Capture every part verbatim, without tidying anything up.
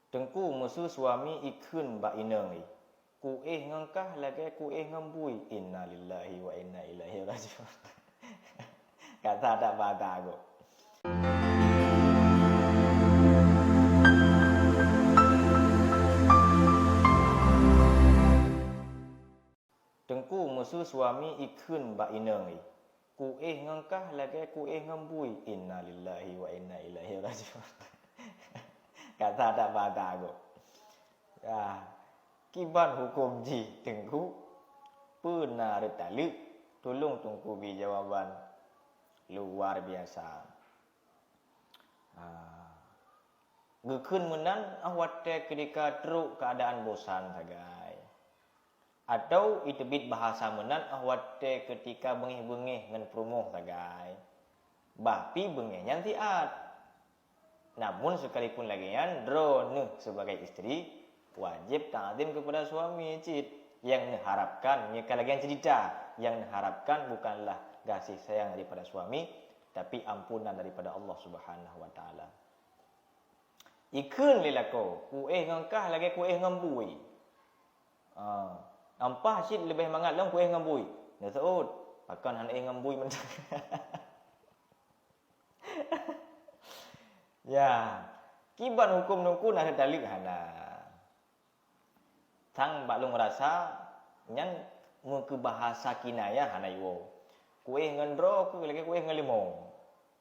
Teungku, meuseu suami ikheun bak inong jih, "Kuéh ngon kah lagée kuéh ngon bui." Innalillahi wa inna ilaihi raji'un. Kata tak bata kok. Teungku, meuseu suami ikheun bak inong jih, "Kuéh ngon kah lagée kuéh ngon bui." Innalillahi wa inna ilaihi raji'un. Kata tak bata kok. Ya, kiban huköm jih Teungku? Peue na reutaleuek? Tulông Teungku bi jawaban luar biasa. Ah, geukheun meunan óh watée keutika trok keuadaan bosan sagai. Atau iteubiet bahasa meunan óh watée keutika beungéh-beungéh ngon peurumoh sagai. Bah pi beungéh nyan siat. Namun, seukalipun lagée nyan, droeneuh sibagai istri wajéb ta'zim keupada suami cit. Nyang neuharapkan, nyoe ka lagée nyan ceurita, nyang neuharapkan bukanlah gaséh sayang daripada suami, tapi ampunan daripada Allah Subhanahu wa Taala. Ikheun lé lakoe, "Kuéh ngon kah lagée kuéh ngon bui." Ah, ampah cit leubeh mangat lom kuéh ngon bui. Neuseuôt, pakon hana éh ngon bui mantong. Ya, kiban huköm Teungku na reutaleuek hana? Sang bak lôn rasa, nyan meukeubahasa kinayah hana jiwoe. Kuéh ngon droe keuh lagée kuéh ngon leumo.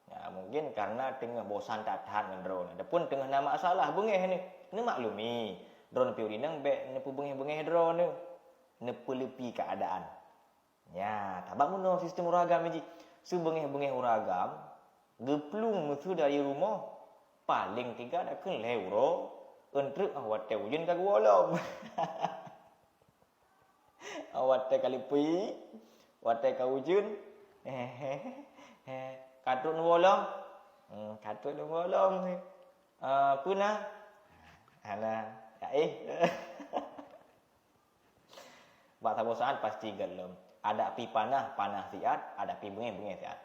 Ya, mungken kareuna teungoh bosan that-that ngon droeneuh. Adapun teungoh na masalah beungéh neuh, neumaklumi. Droeneuh pih ureueng inong bék neupeubeungéh-beungéh droeneuh. Neupeuleupi keuadaan. Nya, tabak meunoe sistem ureueng agam jih. Seubeungéh-beungéh ureueng agam, geuplueng meuseu dari rumoh, paleng teuga dakeueng lhée uroe, eunteuk óh watée ujeuen ka geuwoe lom. Óh watée ka leupie, watée ka ujeuen, ka trok neuwoe lom. Hmm, ka trok neuwoe lom. Ah, peue na? Hana. Ya, éh. Bak saboh saát pasti gét lom. Adak pih panah, panah siat, adak pih beungéh, beungéh siat.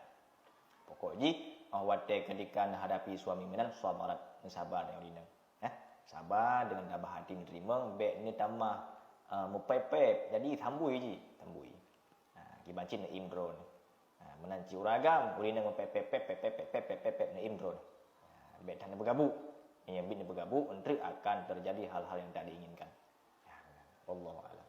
Pokok jih, óh watée keutika neuhadapi suami meunan, sabarat, neusaba deungon inong. Eh, saba deungon tabah até neuteurimong, bék neutamah, eh, meupép-pép. Jadi, sambui jih, sambui. Ha, kiban cit neuém droeneuh. Ha, meunan cit ureueng agam, ureueng inong meupép-pép, pép-pép, neuém droeneuh. Ha, bék that neupeugabuk. Nyang biet neupeugabuk, eunteuk akan teujadi hal-hal nyang tak diinginkan. Ha, meunan. Wallahu a'lam.